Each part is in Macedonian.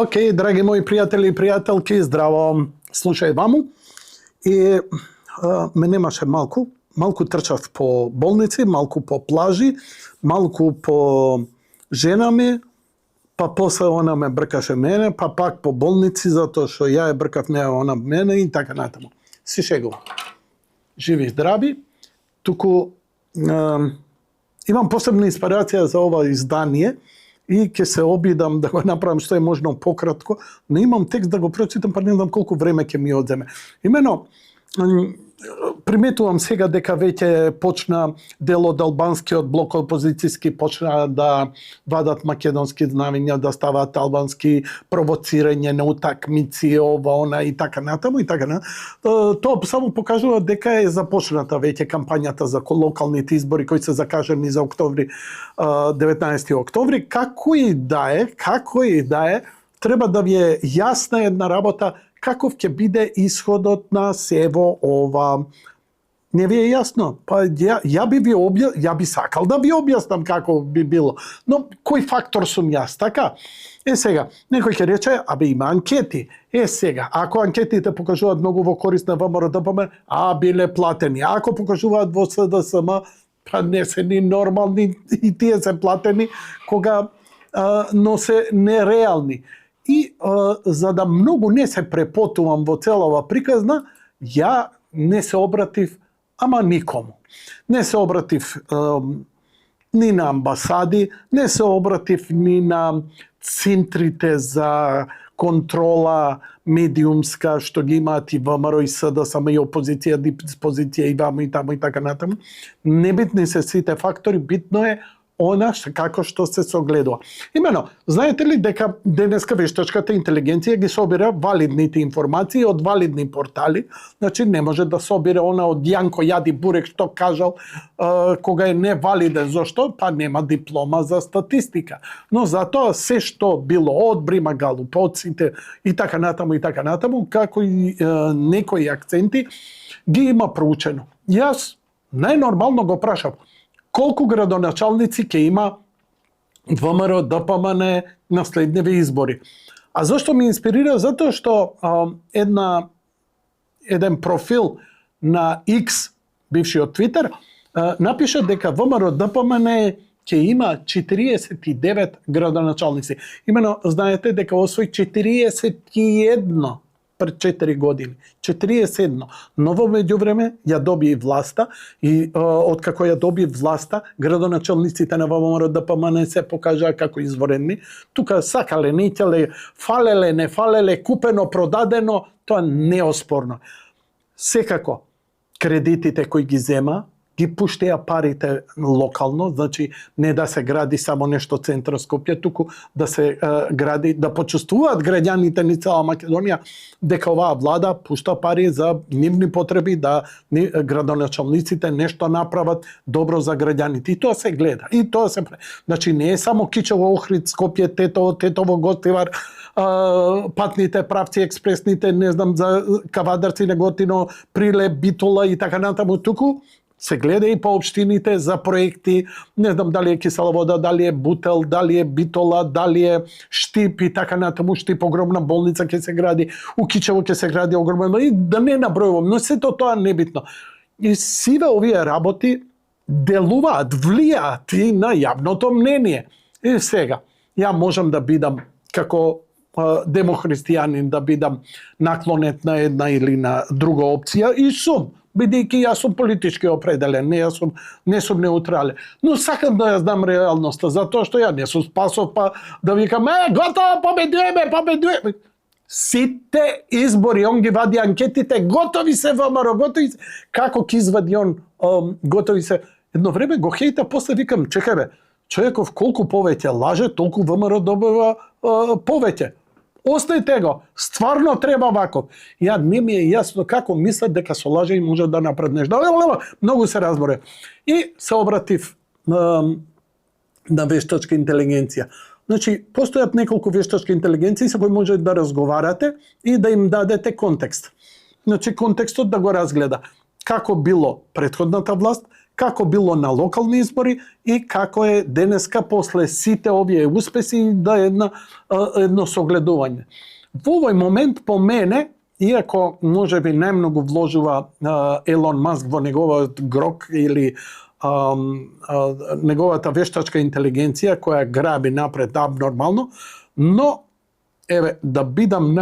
Океј, драги мои пријатели и пријателки, здраво. Слушај ваму. И ме немаше малку трчав по болници, малку по плажи, малку по женами, па после она ме бркаше мене, па пак по болници, затоа што ја ја бркав неа, она мене и така натаму. Си шегува. Живи здрави. Туку имам посебна инспирација за ова издание и ќе се обидам да го направам што е можно пократко, но имам текст да го прочитам, па не знам колку време ќе ми одземе. Имено, приметувам сега дека веќе почна дел од албанскиот блок опозицијски почна да вадат македонски знамења, да ставаат албански провоцирање на утакмици, ова, она и така натаму и така натаму. Тоа само покажува дека е започната веќе кампањата за локалните избори кои се закажани за октомври, 19 октомври. Како и да е, треба да ви е јасна една работа каков ќе биде исходот на сево ова. Не ви е јасно? Па ја би сакал да ви објаснам како би било. Но кој фактор сум јас, така? Сега, некој ќе рече, има анкети. Сега, ако анкетите покажуваат многу во корист на ВМРО-ДПМН, биле платени. Ако покажуваат во СДСМ, па не се ни нормални и тие се платени, но се нереални. И за да многу не се препотувам во цела ова приказна, ја не се обратив никому. Не се обратив ни на амбасади, не се обратив ни на центрите за контрола медиумска што ги имаат и ВМРО и СДСМ и опозиција, диспозиција и ваму и таму и така натаму. Небитни се сите фактори, битно е она како што се согледува. Имено, знаете ли дека денеска вештачката интелигенција ги собира валидните информации од валидни портали, значи не може да собира она од Јанко Јади Бурек што кажал кога е невалиден. Зошто? Па нема диплома за статистика. Но затоа се што било од Брима Галуп, од сите и така натаму, како и некои акценти ги има проучено. Јас најнормално го прашав колку градоначалници ќе има ВМРО ДПМН на следниве избори. А зашто ме инспирира? Затоа што еден профил на X, бившиот Твитер, напиша дека ВМРО ДПМН ќе има 49 градоначалници. Имено, знаете дека освои 41 пред 4 години. 41. Но во меѓувреме ја доби власта и откако ја доби власта, градоначалниците на ВМРО ДПМН се покажаа како изворени. Тука сакале, не ќеле, фалеле, не фалеле, купено, продадено, тоа неоспорно. Секако, кредитите кои ги зема, ги пуштеа парите локално, значи не да се гради само нешто центар Скопје, туку да се гради, да почувствуваат граѓаните ни цела Македонија дека оваа влада пушта пари за нивни потреби, да градоначалниците нешто направат добро за граѓаните. И тоа се гледа. И тоа се значи не е само Кичево, Охрид, Скопје, Тетово, Гостивар, патните правци, експресните, не знам, за Кавадарци, Неготино, Прилеп, Битола и така натаму, туку се гледа и по општините за проекти, не знам дали е Кисела вода, дали е Бутел, дали е Битола, дали е Штип и така натаму. Штип огромна болница ќе се гради, у Кичево ќе се гради огромна, и да не набројувам, но сето тоа небитно. И сиве овие работи делуваат, влијаат и на јавното мнение. И сега, ја можам да бидам како демохристијанин, да бидам наклонет на една или на друга опција, и сум, бидејќи јас сум политички определен, не сум неутрален. Но сакам да ја знам реалноста, затоа што ја не сум Спасов, па да викам, готово, победуваме. Сите избори, он ги вади анкетите, готови се ВМРО, готови се. Како ќе извади он, готови се? Едно време го хејта, после викам, чекај бе, човеков колку повеќе лаже, толку ВМРО добива повеќе. Оставите го, стварно треба ваков. Ја не ми е јасно како мислат дека со лаже и може да направат нешто. Многу се разборе. И се обратив на вештачка интелигенција. Значи, постојат неколку вештачки интелигенции со кои може да разговарате и да им дадете контекст. Значи, контекстот да го разгледа. Како било претходната власт, како било на локални избори и како е денеска после сите овие успеси да е едно согледување. Во овој момент по мене, иако можеби најмногу вложува Елон Маск во неговиот грок или неговата вештачка интелигенција која граби напред абнормално, но еве да бидам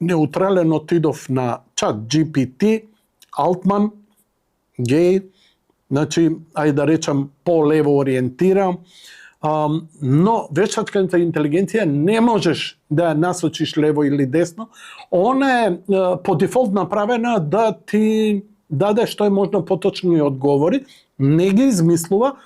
неутрален, отидов на чат GPT, Altman, геј, значи, ајде да речам по-лево ориентиран, но вештачката интелигенција не можеш да ја насочиш лево или десно. Она е по дефолт направена да ти даде што е можно поточни одговори, не ги измислува,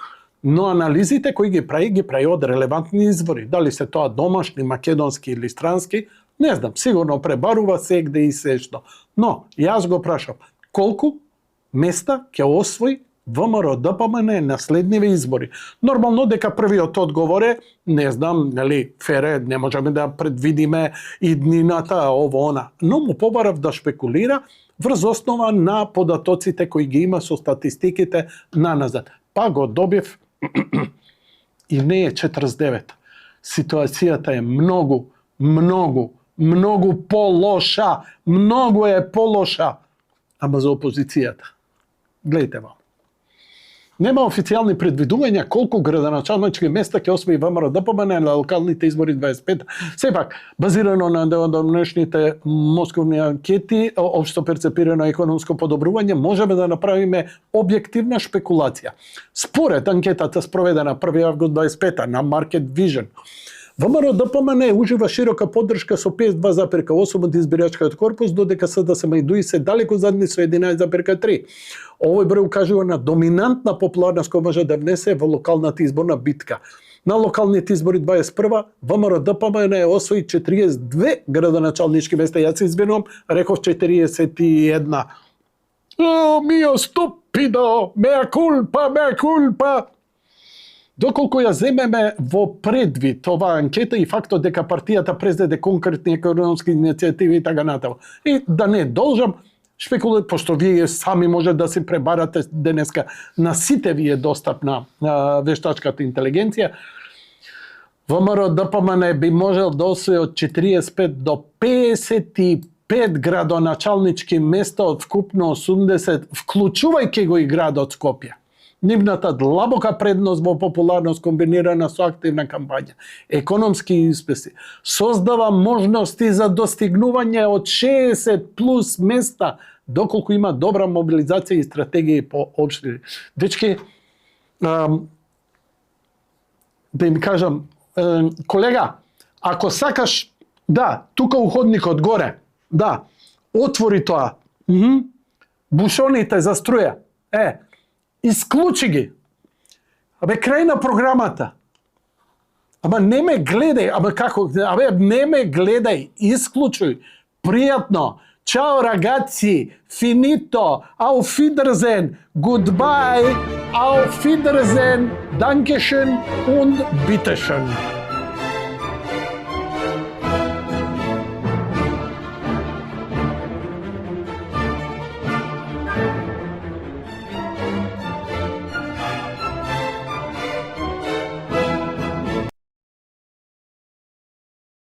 но анализите кои ги прави од релевантни извори. Дали се тоа домашни, македонски или странски, не знам, сигурно пребарува сегде и се што. Но, јас го прашам, колку места ќе освои ВМРО-ДПМН на следниве избори? Нормално дека првиот одговор е, не знам, нели, фере, не можеме да предвидиме иднината, ово, она. Но му побарав да шпекулира врз основа на податоците кои ги има со статистиките наназад. Па го добив и не е 49. Ситуацијата е многу полоша. Многу е полоша. Ама за опозицијата. Гледайте вам. Нема официјални предвидувања колку градоначалнички места ќе освои ВМРО-ДПМН на локалните избори 25. Сепак, базирано на денешните московни анкети, општо перцепирано економско подобрување, можеме да направиме објективна шпекулација. Според анкетата спроведена 1 август 25 на Market Vision, ВМРО-ДПМН ужива широка поддршка со 52,8 од избирачкиот корпус, додека СДСМ и ДУИ се далеку задни со 11,3. Овој број укажува на доминантна популарност која може да внесе во локалната изборна битка. На локалните избори 21 ВМРО-ДПМН освои 42 градоначалнички места. Јас се извинувам, реков 41. Мио ступидо, меа кулпа. Доколку ја земеме во предвид оваа анкета и фактот дека партијата презеде конкретни економски иницијативи и така натаму. И да не должам шпекулирам, пошто вие сами може да се пребарате денеска, на сите ви е достапна вештачката интелигенција, ВМРО-ДПМН би можел да освои од 45 до 55 градоначалнички места од вкупно 80, вклучувајќи го и градот Скопје. Нивната длабока предност во популарност комбинирана со активна кампања, економски успеси, создава можности за достигнување од 60 плюс места, доколку има добра мобилизација и стратегија по општини. Дечки, да им кажам, колега, ако сакаш, да, тука у ходникот горе, да, отвори тоа, бушоните за струја, исклучи ги. Абе, крај на програмата. Ама не ме гледај, не ме гледај, исклучуј. Пријатно. Чао, ragazzi, finito, auf Wiedersehen, goodbye, auf Wiedersehen, dankeschön und bitteschön.